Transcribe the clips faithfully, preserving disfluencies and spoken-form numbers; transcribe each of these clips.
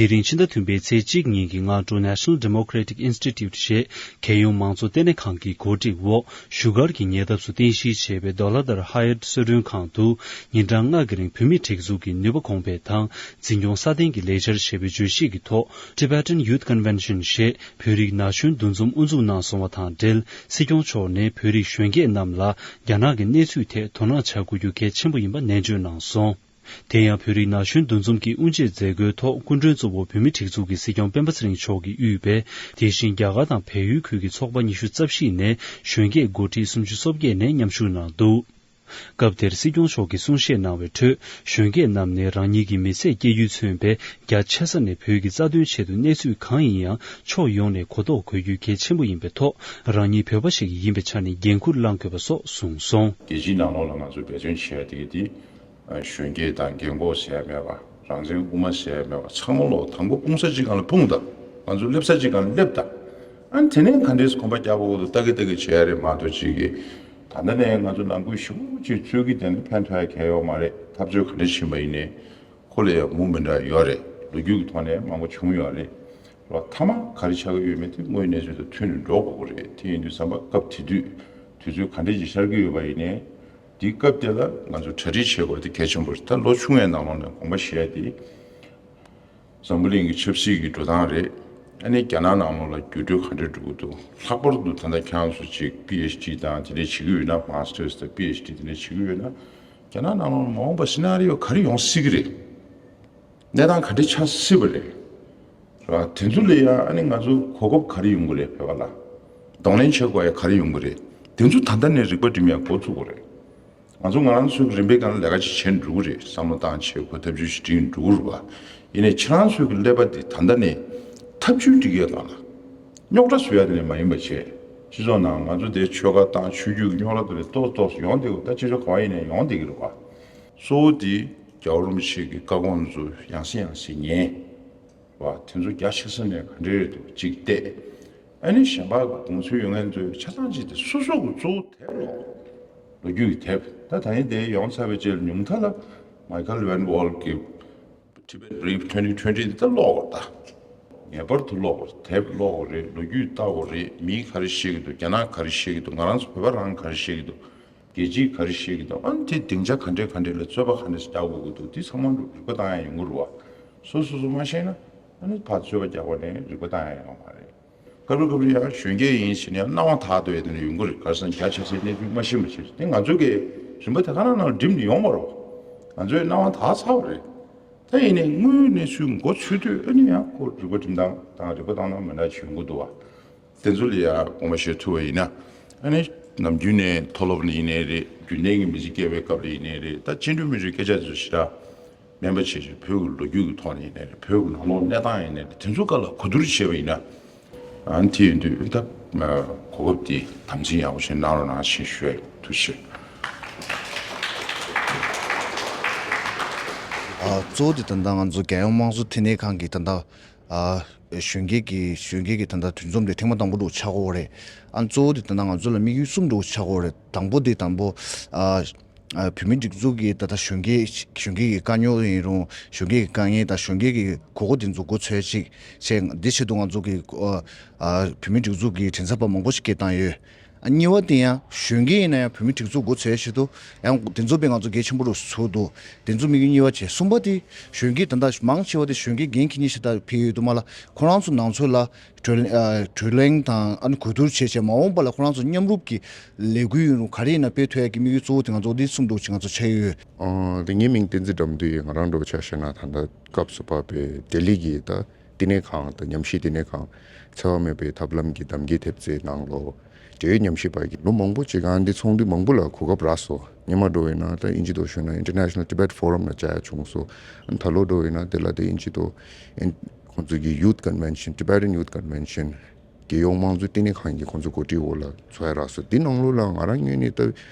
དེ་རིང་ཕྱི་ཟླ་བདུན་པའི་ཚེས་གཅིག་ཉིན་གྱི་སྔ་དྲོ་National Democratic Institute ཞེས་རྒྱལ་ཡོངས་མང་གཙོ་ལྟེ་གནས་ཁང་གི་གོ་སྒྲིག་འོག་བཞུགས་སྒར་གྱི་ཉེ་འདབས་སུ་རྟེན་གཞི་བྱས་པའི་Dollar Dar Hyatt གསོལ་མགྲོན་ཁང་དུ་ཉིན་གྲངས་ལྔ་གི་རིང་བོད་མིའི་སྒྲིག་འཛུགས་ཀྱི་ནུས་པ་གོང་འཕེལ་དང་འཛིན་སྐྱོང་སྲ་བརྟན་གྱི་ལས་འཆར་ཞེས་པའི་བརྗོད་གཞི་གི་ཐོག Tibetan Youth Convention ཞེས་བོད་རིགས་ན་གཞོན་འདུ་འཛོམས་དབུ་འཛུགས་གནང་སོང་བ་དང་འབྲེལ། སྲིད་སྐྱོང་མཆོག་ནས་བོད་རིགས་གཞོན་སྐྱེས་རྣམས་ལ་རྒྱ་ནག་གི་གནས་ཚུལ་ཐད་དོ་སྣང་བྱ་དགོས་རྒྱུ་གལ་ཆེན་པོ་ཡིན་པ་ནན་བརྗོད་གནང་སོང་། དེ་ཡང་བོད་རིགས་ན་གཞོན་འདུ་འཛོམས་ཀྱི་དབུ་འབྱེད་མཛད་སྒོའི་ཐོག་སྐུ་མགྲོན་གཙོ་བོ་བོད་མིའི་སྒྲིག་འཛུགས་ཀྱི་སྲིད་སྐྱོང་སྤེན་པ་ཚེ་རིང་མཆོག་གིས་དབུས་པའི་དེ་བཞིན་རྒྱ་གར་དང་བལ་ཡུལ་ཁུལ་གྱི་ཚོགས་པ་ཉི་ཤུ་རྩ་བཞི་ནས་གཞོན་སྐྱེས་འགོ་ཁྲིད་སུམ་ཅུ་སོ་བརྒྱད་ནས་མཉམ་ཞུགས་གནང་འདུག་སྐབས་དེར་སྲིད་སྐྱོང་མཆོག་གིས་གསུང་བཤད་གནང་བའི་ཁྲོད། གཞོན་སྐྱེས་རྣམས་ནས་རང་ཉིད་ཀྱི་མི་ཚེ་སྐྱེལ་རྒྱུས་མཚོན་པའི་རྒྱ་ཆེ་ས་ནས་བོད་ཀྱི་རྩ་དོན་ཆེད་དུ་གནས་ཚུལ་གང་ཡིན་ཡང་ཕྱོགས་ཡོངས་ནས་གོ་རྟོགས་དགོས་རྒྱུ་གལ་ཆེན་པོ་ཡིན་པའི་ཐོག་རང་ཉིད་བོད་པ་ཞིག་ཡིན་པའི་ཆ་ནས་འགན་འཁུར་བླང་དགོས་པ་སོགས་གསུངས་སོང་། རྒྱལ་སྤྱིའི་ནང་ལོགས་ལ་ང་ཚོས་འབད་བརྩོན་བྱས་དེ་གི་དེ། གཞོན་སྐྱེས་དང་རྒན་གོག་ཟེར་ཡ་མེད་པ། རང་བཙན་དབུ་མ་ཟེར་ཡ་མེད་པ། ཚང་མ་ལོག་དང་པོ་སྤུངས་ས་གཅིག་སྒང་ལ་སྤུངས་དང་། ང་ཚོ་སླེབས་ས་གཅིག་སྒང་ལ་སླེབས་དང་། ཨ་ནི་དེ་ནས་ག་འདྲས་གོམ་པ་རྒྱག་དགོས་འདུག་ལྟ་གི་ལྟ་གི་བྱེད་ཡ་རེད་མ་གཏོགས་ཅིག་གི། ད་ལྟ་ནས་ང་ཚོ་ནང་ཁུལ་ཞེ་པོ་ཅིག་རྩོད་ཀྱི་དེ་ནི་ཕན་ཐོགས་ཡ་གང་ཡོད་མ་རེད། འཐབ་རྩོད་ག་འདྲས་ཕྱིན་པ་ཡིན་ནའི་ཁོ་ལ་ཡ་མུ་མི་འདྲ་ཡོད་རེད། ལོ་རྒྱུས་ཀྱི་ཐོག་ནས་མང་པོ་བྱུང་ཡོད་རེད། རོ་མཐའ་མ་ག་རེ་ཆགས་ཀྱི་ཡོད་མེད་དེ་དངོས་ཡོད་གནས་ཚུལ་དང་མཐུན་ནས་འགྲོ་དགོས་ཀྱི་རེད། དེ་ཡིན་དུས་ཙམ་པ་སྐབས་དེ་དུས་དུས་ཚོད་ག་འདྲས་ཅིག་ཤར་གྱི་ཡོད་པ་ཡིན་ནའི། དེའི་སྐབས་དེ་ལ་ང་ཚོ་གྲ་སྒྲིག་བྱེད་དགོས་དེ་གལ་ཆེན་པོ་རེད། ད་ལོ་ཆུང་བའི་ནང་ལོགས་ནས་དགོངས་པ་བཞེས་ཏེ། འཛམ་བུ་གླིང་གི་ཆབ་སྲིད་ཀྱི་འགྲོ་སྟངས་རེད། ཨ་ནི་རྒྱ་ནག་ནང་ལོགས་ལ་འགྱུར་འགྲོས་ག་འདྲ་འགྲོ་གི་འདུག་ལྷག་པར་དུ་ད་ལྟ་ཁྱེད་རང་ཚོ་ཅིག་པི་ཨེཆ་ཌི་དང་དེ་འདྲས་བྱེད་ཀྱི་ཡོད་ན། མ་སི་ཊར་སི་དང་པི་ཨེཆ་ཌི་དེ་འདྲས་བྱེད་ཀྱི་ཡོད་ན། རྒྱ་ནག་ནང་ལོགས་ལ་མ་འོངས་པ་སི་ན་རི་ཡོ་ག་རེ་ཡོང་སྲིད་ཀྱི་རེད། གནས་སྟངས་ག་འདྲ་ཆགས་སྲིད་པ་རེད། ར་དེ་ཚོ་ལ་ཡང་ཨ་ནི་ང་ཚོ་གོ་སྐབས་ག་རེ་ཡོང་གི་རེད། བོད་པ་ལ་གདོང་ལེན་བྱེད་དགོས་ཡ་ག་རེ་ཡོང་གི་རེད། དེ་ཚོ་ད་ལྟ་ནས་རིག་པ་སྒྲིམ་ཡ་འགོ་ཚུགས་དགོས་རེད། ང་ཚོ་ང་རང་ཚོའི་རིམ་པའི་སྒང་ལ་ལས་ཀ་ཅིག་བྱེད་འགྲོ་གི་རེད། བསམ་བློ་བཏང་བྱེད་དགོས། ཐབས་ཇུས་ཤིག་སྒྲིག་འགྲོ་གི་རེད་པ། ཡིན་ནའི་ཁྱེད་རང་ཚོའི་གི་ཀླད་པ་འདི་ད་ལྟ་ནས་ཐབས་ཇུས་སྒྲིག་ཡ་སྒང་ལ་རྙོག་དྲ་བཟོ་ཡ་དེ་ནས་མ་ཡིན་པ་བྱས། སྤྱི་ཚོགས་ནང་ང་ཚོ་དེ་ཆོལ་ཁ་དང་ཆོས་བརྒྱུད་ཀྱི་རྙོག་དྲ་དེ་ནས་ཏོག་ཏོག་ཡོང་བསྡད་ཡོད། ད་ཕྱི་ཕྱོགས་ག་བ་ཡིན་ནའི་ཡོང་བསྡད་ཀྱི་རེད་པ། གཙོ་བོ་དེ་རྒྱལ་བ་རིན་པོ་ཆེ་གི་བཀའ་དགོངས་ཚོ་ཡང་སེ་ཡང་སེ་ཉན་པ། དེ་ཚོ་རྒྱ་ཆེ་ས་ནས་ག་འདྲས་རེད་འདུག་ཅིག་བལྟས། ཨ་ནི་གཞན་པ་གི་དགོངས་ཚུལ་ཡོད་མཁན་ཚོས་ཆ་ཚང་ཅིག་དེ་སོ་སོ་གི་གཙོ་བོ་དེབ་ཀློག་ལོ་རྒྱུས་ཀྱི་དེབ། ད་ད་ཡིན་དེ་ཡོང་ཚར་བའི་རྗེས་ལ་ཉུང་མཐའ་ལ་Michael Van Wall གི་Tibet Brief twenty twenty འདི་ད་ཀློག་དགོས། ད་ངེས་པར་དུ་ཀློག་དགོས། དེབ་ཀློག་དགོས་རེད། ལོ་རྒྱུས་ལྟ་དགོས་རེད། མིས་ག་རེ་བཤད་ཀྱི་འདུག་རྒྱ་ནག་ག་རེ་བཤད་ཀྱི་འདུག་ང་རང་ཚོ་བོད་པ་རང་ག་རེ་བཤད་ཀྱི་འདུག་རྒྱལ་སྤྱིས་ག་རེ་བཤད་ཀྱི་འདུག་ཨ་ནི་དེ་སྡིངས་ཆ་ག་འདྲས་ག་འདྲས་ལ་རྩོད་པ་ག་འདྲས་རྒྱག་དགོས་ཀྱི་འདུག་འདི་ཚང་མ་རིག་པ་བཏང་ཡ་ཡོང་གི་རེད་པ། སོ་སོ་སོ་མ་ཤེས་ན་ཨ་ནི་ཕར་རྩོད་པ་རྒྱག་པ་ནས་རིག་པ་བཏང་ཡ་ཡོང་མ་རེད། སྐབས་རེ་སྐབས་རེ་ཡང་གཞོན་སྐྱེས་ཡིན་ཟེར་ནས་ཡང་སྣང་བ་དག་འདོད་ཡ་དེ་འདྲ་ཡོང་གི་རེད། ག་རེ་ཟེར་ན་རྒྱ་ཆེ་སའི་གནས་ཚུལ་མ་ཤེས་པ་བྱས། དེ་ང་ཚོ་གི་རིམ་པ་དེ་ག་ནང་ནང་ལ་འགྲིམ་ནས་ཡོང་མ་རེད་པ། ང་ཚོས་སྣང་བ་དག་ཚར་བ་རེད། ད་ཡིན་ནའི་དངོས་ཡོད་གནས་ཚུལ་མགོ་ཚོས་དུས་ཨ་ནི་ཡང་ཁོ་རིག་པ་སྒྲིམ་སྟངས་དང་རིག་པ་བཏང་སྟངས་མི་འདྲ་ཅིག་ཡོང་གི་འདུག་པ། དེ་ཚོ་ལ་ཡང་དགོངས་པ་བཞེས་ཐུབ་པ་ཡིན་ན། ཨ་ནི་ནམ་རྒྱུན་ནས་མཐོ་སློབ་ལ་ཡིན་ནའི་རེད། རྒྱུན་ལྡན་གྱི་མི་ཚེ་སྐྱེལ་བའི་སྐབས་ལ་ཡིན་ནའི་རེད། ད་སྤྱི་འཐུས་མི་འཐུས་སྐད་ཆ་དེ་ཚོ་ཞེ་དྲག་སྨན་པ་བྱས་བྱས་བོད་ཀྱི་ལོ་རྒྱུས་ཀྱི་ཐོག་ནས་ཡིན་ནའི་རེད། བོད་ཀྱི་ནང་ལོགས་གནས་སྟངས་ཡིན་ནའི་རེད། དེ་ཚོའི་སྐོར་ལ་གོ་བསྡུར་བྱས་པ་ཡིན་ན། ཨ་ནི་དེ་ཡིན་དུས་ད་གོ་སྐབས་འདི་དམ་འཛིན་ཡག་པོ་ཞིག་གནང་རོགས་གནང་ཞེས་ཞུ་ཡ། ཐུགས་རྗེ་ཆེ། ཨ་གཙོ་བོ་དེ་ད་ལྟ་ང་ཚོ་རྒྱལ་ཡོངས་དམངས་གཙོ་ལྟེ་གནས་ཁང་གི་ད་ལྟ་ཨ་གཞོན་སྐྱེས་ཀྱི་གཞོན་སྐྱེས་ཀྱི་ད་ལྟ་འདུ་འཛོམས་དེ་ཐེངས་མ་དང་པོ་འདྲ་བོ་ཆགས་ཀྱི་ཡོད་རེད། ཨ་གཙོ་བོ་དེ་ད་ལྟ་ང་ཚོ་ལ་དམིགས་ཡུལ་གསུམ་འདྲ་བོ་ཆགས་ཀྱི་ཡོད་རེད། དང་པོ་དེ་དང་པོ་ཨ་ཨ་བོད་མིའི་སྒྲིག་འཛུགས་ཀྱི་ད་ལྟ་གཞོན་སྐྱེས་གཞོན་སྐྱེས་ཀྱི་དཀའ་རྙོག་ཡིན་རུང་། གཞོན་སྐྱེས་ཀྱི་དཀའ་ངལ་དང་གཞོན་སྐྱེས་ཀྱི་དགོས་མཁོ་དེ་ཚོ་མགོ་ཚོས་ཅིག་བྱས། འདི་ཆེད་དུ་ང་ཚོ་གི་ཨ་ཨ་བོད་མིའི་སྒྲིག་འཛུགས་ཀྱི་མགྲིན་ཚབ་པ་མང་པོ་ཞིག་སྐད་བཏང་ཡོད། ཨ་གཉིས་པ་དེ་ཡང་གཞོན་སྐྱེས་ཡིན་ན་ཡང་བོད་མིའི་སྒྲིག་འཛུགས་མགོ་ཚོས་ཆེད་དུ་ཡང་དེ་ཚོ་དཔེ་ང་ཚོ་གལ་ཆེན་པོ་རུ་ཚུད་འདུག་དེ་ཚོ་དམིགས་ཡུལ་གཉིས་པ་བྱས། གསུམ་པ་དེ་གཞོན་སྐྱེས་ད་ལྟ་མང་ཆེ་བ་དེ་གཞོན་སྐྱེས་འགན་འཁྱེར་མཁན་ཞིག་ད་ཕེབས་ཡོད་དུས་མ་ལ། ཁོ་རང་ཚོ་ནང་ཚོད་ལ་གྲོས་ཨ་གྲོས་གླེང་དང་ཨ་ནི་གོ་བསྡུར་བྱས་བྱས་མ་འོངས་པ་ལ་ཁོ་རང་ཚོ་མཉམ་རུབ་ཀྱི་ལས་འགུལ་ཡིན་རུང་ག་རེ་ཡིན་ན་སྤེལ་ཐུབ་ཡ་གི་དམིགས་ཡུལ་གཙོ་བོ་དེ་ང་ཚོ་འདི་གསུམ་འདྲ་བོ་ཅིག་ང་ཚོ་ཆགས་ཀྱི་ཡོད། ཨ་དེ་ངའི་མིང་བསྟན་འཛིན་དགྲ་འདུལ་ཡིན། ང་རང་འདྲ་བོ་ཆ་བཞག་ན་ད་ལྟ་སྐབས་སུ་བབས་པའི་ལྡི་ལི་གི་ད་བསྟི་གནས་ཁང་དང་ཉམས་ཞིབ་བསྟི་གནས་ཁང་། འཚེ་བ་མེད་པའི་ཐབས་ལམ་གྱི་གདམ་གའི་ཐེབས་རྩའི་ནང་ལོགས་འབྲེལ་ཡོད་ཉམས་ཞིབ་པ་གི་ལོ་མང་པོ་ཅིག་ཨ་འདི་ཚོགས་འདུ་མང་པོ་ལ་གོ་སྐབས་རག་སོང་། སྔོན་མ་འདྲ་བོ་ཡིན་ན་ད་དབྱིན་ཇི་ཐོག་ཞུས་ན་International Tibet Forum ལ་བཅར་ཡ་བྱུང་སོང་། ཨ་ད་ལོ་འདྲ་བོ་ཡིན་ན་དེ་ལ་དེ་དབྱིན་ཇི་ཐོག་ཨིན་ཁོང་ཚོ་གི་Youth Convention, Tibetan Youth Convention རྒྱལ་ཡོངས་དམངས་གཙོའི་བསྟི་གནས་ཁང་གི་ཁོང་ཚོ་གོ་སྒྲིག་འོག་ལ་ཚོགས་ཡ་རག་སོང་། འདི་ནང་ལོགས་ལ་ང་རང་ངོས་ནས་ད་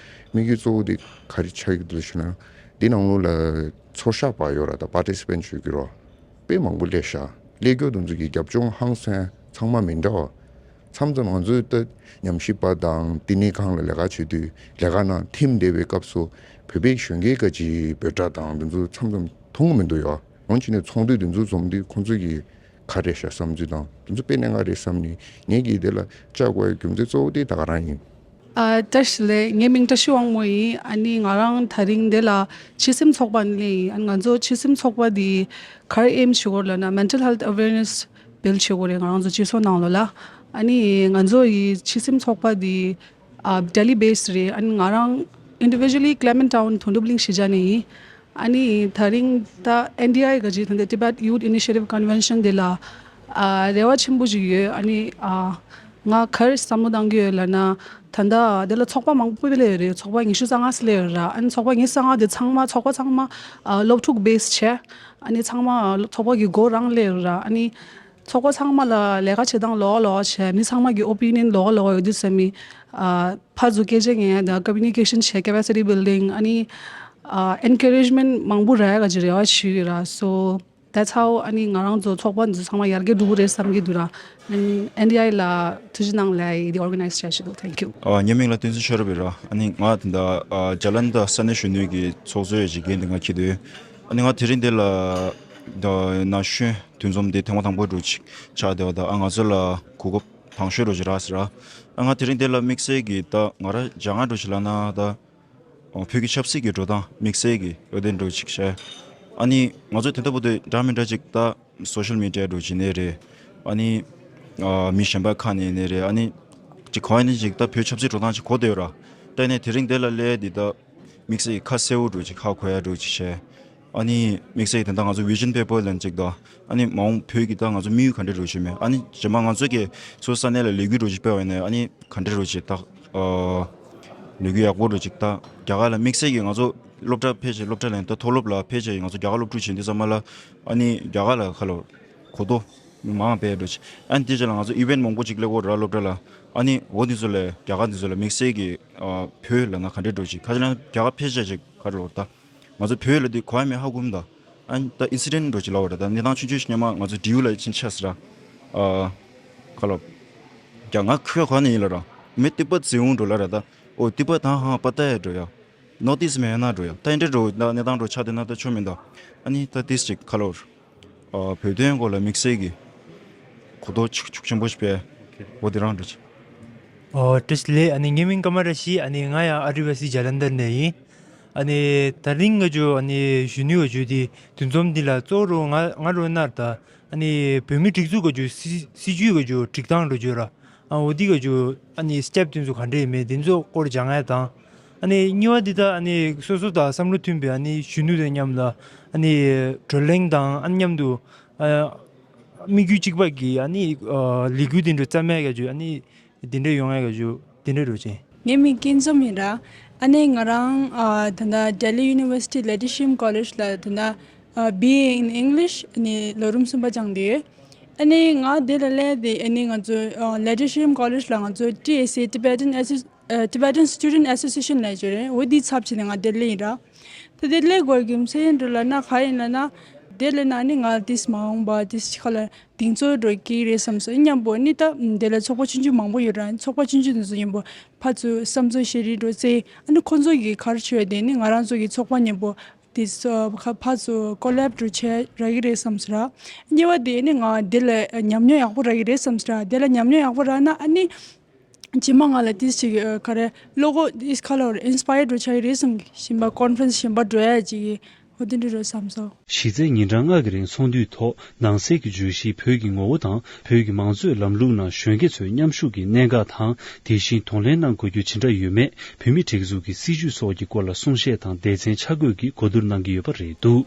དམིགས་ཡུལ་གཙོ་བོ་དེ་ག་རེ་ཆགས་ཀྱི་འདུག་ཞུ་ན། འདི་ནང་ལོགས་ལ་ཚོར་ཤག་པ་ཡོད་ར། ད་participant ཞུ་གི་རོ། དཔེ་མང་པོ་སླེབས་ཤག་སླེབས་རྒྱུ་དེ་ཚོ་གི་རྒྱབ་ལྗོངས་ཧང་སང་ཚང་མ་མི་འདྲ་བ། མཚམས་མཚམས་ང་ཚོས་ད་ཉམས་ཞིབ་པ་དང་བསྟི་གནས་ཁང་ལ་ལས་ཀ་བྱེད་དུས་ལས་ཀ་ནང་འཐིམ་བསྡད་པའི་སྐབས་སུ་བོད་པའི་གཞོན་སྐྱེས་ཀྱི་འབོད་སྒྲ་དང་དེ་ཚོ་མཚམས་མཚམས་མཐོང་གི་མི་འདུག་ཡོ། གང་ཅི་ནས་ཚོགས་འདུ་དེ་ཚོ་འཛོམས་དུས་ཁོང་ཚོ་གི་ག་རེ་ཤག་བསམ་ཚུལ་དང་དེ་ཚོ་དཔེ་གནད་འགག་རེད་བསམ་ནས་ངེད་ཀྱིས་དེ་ལ་བཅར་དགོས་པའི་རྒྱུ་མཚན་གཙོ་བོ་དེ་ད་ག་རང་ཡིན། ཨ། བཀྲ་ཤིས་བདེ་ལེགས། ངའི་མིང་བཀྲ་ཤིས་དབང་མོ་ཡིན། ཨ་ནི་ང་རང་ད་རིང་འདི་ལ་འཆི་སེམས་ཚོགས་པ་ནས་ཡིན། ཨ་ནི་ང་ཚོ་འཆི་སེམས་ཚོགས་པ་འདི་ག་རེ་ཨེམ་བྱེད་དགོས་ལབ་ན་mental health awareness build བྱེད་དགོས་རེད། ང་རང་ཚོ་སྤྱི་ཚོགས་ནང་ལོགས་ལ། ཨ་ནི་ང་ཚོ་ཡི་འཆི་སེམས་ཚོགས་པ་འདི་ཨ་Delhi based རེད། ཨ་ནི་ང་རང་individually Clement Town དོན་གྲུབ་གླིང་གཞིས་ཆགས་ནས་ཡིན། ཨ་ནི་ད་རིང་ད་ཨེན་ཌི་ཨའི་ག་ཅིག་ད་ལྟ་Tibet Youth Initiative Convention དེ་ལ་ཨ་རེ་བ་ཆེན་པོ་ཞིག་ཡོད། ཨ་ནི་ཨ་ང་ག་རེ་བསམ་བློ་བཏང་གི་ཡོད་ལབ་ན། ད་ལྟ་དེ་ལ་ཚོགས་པ་མང་པོ་སླེབས་ཡོད་རེད། ཚོགས་པ་ཉི་ཤུ་རྩ་ལྔ་སླེབས་ཡོད་ར། ཨ་ནི་ཚོགས་པ་ཉི་ཤུ་རྩ་ལྔ་དེ་ཚང་མ་ཚོགས་པ་ཚང་མ་ཨ་སློབ་ཕྲུག་base བྱས། ཨ་ནི་ཚང་མ་ཚོགས་པ་གི་འགོ་རང་སླེབས་ཡོད་ར། ཨ་ནི་ཚོགས་པ་ཚང་མ་ལ་ལས་ཀ་བྱེད་སྟངས་ལོགས་ལོགས་བྱས། མི་ཚང་མ་གི་opinion ལོགས་ལོགས་ཡོད་དུས་ཙམ་མི་ཨ་ཕར་ཚུར་སྐད་ཆ་ཉན་ཡ་དང་communication བྱས། capacity building ཨ་ནི་ཨ་encouragement མང་པོ་རག་ཡ་ག་ཅིག་རེ་བ་ཞུ་གི་ར། So that's how ཨ་ནི་ང་རང་ཚོ་ཚོགས་པ་འདི་ཚང་མ་ཡར་རྒྱས་འགྲོ་གི་རེད་བསམ་གྱི་འདུག་ར། ཨ་ནི་ཨེན་ཌི་ཨའི་ལ་ཐུགས་རྗེ་གནང་ལབ་ཡ་ཡིན། འདི་organize བྱས་ཞུ་འདུག Thank you. ཨ། ངའི་མིང་ལ་བསྟན་འཛིན་ཤེས་རབ་ཡིན་ར། ཨ་ནི་ང་ད་ལྟ་ཨ་ཇ་ལན་དྷ་ས་གནས་གཞོན་ནུའི་གི་ཚོགས་གཙོའི་ཡ་གཞི་འགན་དེ་ང་འཁྱེར་འདུག་ཨ་ནི་ང་དེ་རིང་འདི་ལ་ད་ན་གཞོན་འདུ་འཛོམས་འདི་ཐེངས་མ་དང་པོ་འདྲ་ཅིག་ཆགས་བསྡད་པ་དང་། ཨ་ང་ཚོ་ལ་གོ་སྐབས་དང་ཤོས་འདྲ་ཅིག་རག་སོང་ར། ཨ་ང་དེ་རིང་འདི་ལ་དམིགས་བསལ་གྱི་ད་ང་རང་སྦྱང་ཡ་འདྲ་ཅིག་ལབ་ན་ད། ཨོ། བོད་ཀྱི་ཆབ་སྲིད་ཀྱི་འགྲོ་སྟངས་དམིགས་བསལ་གྱི་འོ་དེ་འདྲ་ཅིག་བཤད། ཨ་ནི་ང་ཚོ་དེ་འདྲ་པོ་དེ་འདྲ་མི་འདྲ་ཅིག་ད་social media འདྲ་ཅིག་ནས་རེད། ཨ་ནི་ཨ་མི་གཞན་པ་ཁ་ནས་ནས་རེད། ཨ་ནི་ཅིག་གང་ཡིན་ཅིག་ད་བོད་ཆབ་སྲིད་འགྲོ་སྟངས་ཅིག་གོ་བསྡད་ཡོད་ར། ད་ནས་དེ་རིང་དེ་ལ་སླེབས་དེ་ད་དམིགས་བསལ་གྱི་ཁ་གསལ་པོ་འདྲ་ཅིག་ཧ་གོ་ཡ་འདྲ་ཅིག་བྱས། ཨ་ནི་དམིགས་བསལ་དེ་འདྲ་ང་ཚོ་vision paper ལབ་ཅིག་དང་། ཨ་ནི་མ་འོངས་བོད་ཀྱི་ད་ང་ཚོ་དམིགས་ཡུལ་ག་འདྲ་འདྲ་ཞིག་མེད། ཨ་ནི་རྗེས་མ་ང་ཚོ་གི་སོ་ས་གནས་ལ་ལས་འགུལ་འདྲ་ཞིག་སྤེལ་བ་ཡིན་ན། ཨ་ནི་ག་འདྲ་འདྲ་ཞིག་ད་ཨ་ལས་འགུལ་ཡག་པོ་འདྲ་ཞིག་ད་རྒྱ་གར་ལ་དམིགས་བསལ་གྱི་ང་ཚོ་སློབ་གྲྭ་ཕལ་ཆེར་སློབ་གྲྭ་ལ་ཡིན་ད་མཐོ་སློབ་ལ་ཕལ་ཆེར་ང་ཚོ་རྒྱ་གར་སློབ་ཕྲུག་བྱེད་དུས་ཙམ་པ་ལ། ཨ་ནི་རྒྱ་གར་ལ་ཁ་ལོ་གོ་རྟོགས་མང་སྤེལ་འདྲ་ཞིག་ཨ་ནི་དེ་རྗེས་ལ་ང་ཚོ་event མང་པོ་ཅིག་སླེབས་ཀྱི་ཡོད་ར་སློབ་གྲྭ་ལ། ཨ་ནི་འོ་འདི་ཚོ་ལ་རྒྱ་གར་འདི་ཚོ་ལ་དམིགས་བསལ་གྱི་ཨ་བོད་ལབ་ན་ག་འདྲ་འདྲ་ཞིག་ཁ་ཅིག་ལ་རྒྱ་གར་ཕལ་ཆེར་ཅིག་ག་རེ་ལབ་ད། ང་ཚོ་བོད་ལ་དེ་གོ་ཡ་མེད་ཧ་གོ་མི་འདུག་ཨ་ནི་ད་incident འདྲ་ཅིག་ལབ་པ་རེད། ད་གནས་སྟངས་ཆུང་ཆུང་ཞིག་སྔོན་མ་ང་ཚོ་འབྲི་གུ་ལ་ཕྱིན་ཆད་ཟེར་ར། ཨ་ཁ་ལོ་རྒྱ་ང་ཁོས་གོ་ནི་ཡིན་ལ་ར། མི་ཏི་པ་ཙི་འུང་འགྲོ་ལ་ར་ད། ཨོ་ཏི་པ་དང་ཧང་པ་ཏ་ཡ་འགྲོ་ཡ། ནོར་ཏིས་མེད་ན་འགྲོ་ཡ། ད་འདྲ་འགྲོ་ད་གནས་སྟངས་འགྲོ་ཆ་དེ་ན་ད་ཆོ་མི་འདུག་ཨ་ནི་ད་ཏིས་ཅིག་ཁ་ལོ་ར། ཨ་བོད་དོན་སྐོར་ལ་དམིགས་བསལ་གྱི་གོ་རྟོགས་ཤུགས་ཤུགས་ཆེན་པོ་ཞིག་སྤེལ། འོ་དེ་རང་འགྲོ་ཆ། ཨོ་བཀྲ་ཤིས་བདེ་ལེགས། ཨ་ནི་ངའི་མིང་ཀ་མ་ར་ཤི། ཨ་ནི་ང་ཡང་ཨ་རི་ཝ་སི་ཇ་ལན་དར་ནས་ཡིན། ཨ་ནི་ད་རིང་ང་ཚོ་ཨ་ནི་གཞོན་ནུ་བ་ཚོ་དེ་འདུ་འཛོམས་འདི་ལ་གཙོ་བོ་རུ་ང་ང་རོ་ནར་ད་ཨ་ནི་བོད་མི་སྒྲིག་འཛུགས་ཀྱི་སྲིད་སྲིད་ཇུས་ཀྱི་སྒྲིག་སྟངས་འགྲོ་བརྗོད་ར། ཨ་འོ་དེ་གི་ཨ་ནི་སི་ཊེབ་དེ་ཚོ་ག་འདྲ་ཡིན་མིན་དེ་ཚོ་སྐོར་སྦྱང་ཡ་དང་། ཨ་ནི་གཉིས་པ་འདི་ད་ཨ་ནི་སོ་སོ་དང་བསམ་བློ་མཐུན་པའི་ཨ་ནི་གཞོན་ནུ་དང་མཉམ་ལ་ཨ་ནི་བགྲོ་གླེང་དང་ཨ་ནི་མཉམ་དུ་ཨ་དམིགས་ཡུལ་གཅིག་པ་གི་ཨ་ནི་ཨ་ལས་འགུལ་དེ་འདྲ་བརྩམས་ཡ་གི་ཨ་ནི་དེ་འདྲ་ཡོང་ཡ་གི་དེ་འདྲ་རུ་ཅན། ངའི་མིང་སྐྱིད་འཛོམས་ཡིན་ར། ཨ་ནི་ང་རང་ཨ་ད་ལྟ་Delhi University Leadership College ལ་ད་ལྟ་ཨ་B A in English ཨ་ནི་ལོ་རིམ་གསུམ་པ་སྦྱངས་བསྡད་ཡོད། ཨ་ནི་ང་དེ་ལ་སླེབས་དེ་ཨ་ནི་ང་ཚོ་ཨ་Leadership College ལ་ང་ཚོ་T S A Tibetan Associ- ཨ་Tibetan Student Association ལབ་ཡོད་རེད། འོ་དེའི་ཚབ་བྱས་ནས་ང་དེ་སླེབས་ཡིན་ར། ད་དེ་སླེབས་དགོས་རྒྱུ་མཚན་འདྲ་ལབ་ན་ག་ཡིན་ལབ་ན། དེ་ལབ་ན་ཨ་ནི་ང་ཏིས་མ་འོངས་པ་ཏིས་ཅི་ཁ་ལ་གདེང་ཚོད་འགྲོ་གི་རེད་བསམ་སོང་། མཉམ་པོ་ནི་ད་དེ་ལ་ཚོགས་པ་ཆུང་ཆུང་མང་པོ་ཡོད་ར། ཚོགས་པ་ཆུང་ཆུང་དེ་ཚོ་མཉམ་པོ་ཕར་ཚུར་བསམ་ཚུལ་བཤད་རེས་འགྲོ་ཚེ་ཨ་ནི་ཁོང་ཚོ་གི་ག་རེ་བྱས་དེ་ནི་ང་རང་ཚོ་གི་ཚོགས་པ་མཉམ་པོ་དེ་ཚོ་ཕར་ཚུར་ཀོ་ལེབ་འགྲོ་བྱས་རག་གི་རེད་བསམ་སོང་ར། གཉིས་པ་དེ་ནི་ང་དེ་ལ་ཉམས་མྱོང་ཡག་པོ་རག་གི་རེད་བསམ་སོང་ར། དེ་ལ་ཉམས་མྱོང་ཡག་པོ་རག་ན་ཨ་ནི། རྗེས་མ་ང་ལ་ཏིས་ཅིག་ག་རེ་བློ་ཁོག་ཏིས་ཁ་ལོར་ཨིན་སི་པ་ཡར་འགྲོ་ཆ་ཡི་རེད་བསམ་གི། གཞན་པ་ཀོན་ཕ་རེན་སི་གཞན་པ་འགྲོ་ཡ་ཅིག་གི་འོ་དེ་འདྲ་རེད་བསམ་སོང་། གཞི་རྩའི་ཉིན་གྲངས་ལྔ་གི་རིང་ཚོགས་འདུའི་ཐོག་ནང་གསེས་ཀྱི་བརྗོད་གཞི་བོད་ཀྱི་ངོ་བོ་དང་བོད་ཀྱི་མང་གཙོའི་ལམ་ལུགས་ནང་གཞོན་སྐྱེས་ཚོའི་མཉམ་ཞུགས་ཀྱི་གནད་འགག་དང་དེ་བཞིན་གདོང་ལེན་གནང་དགོས་རྒྱུ་ཇི་འདྲ་ཡོད་མེད་བོད་མིའི་སྒྲིག་འཛུགས་ཀྱི་སྲིད་བྱུས་སོགས་ཀྱི་སྐོར་ལ་གསུང་བཤད་དང་སྡེ་ཚན་ཆ་བགོས་ཀྱིས་གོ་བསྡུར་གནང་གི་ཡོད་པ་རེད་འདུག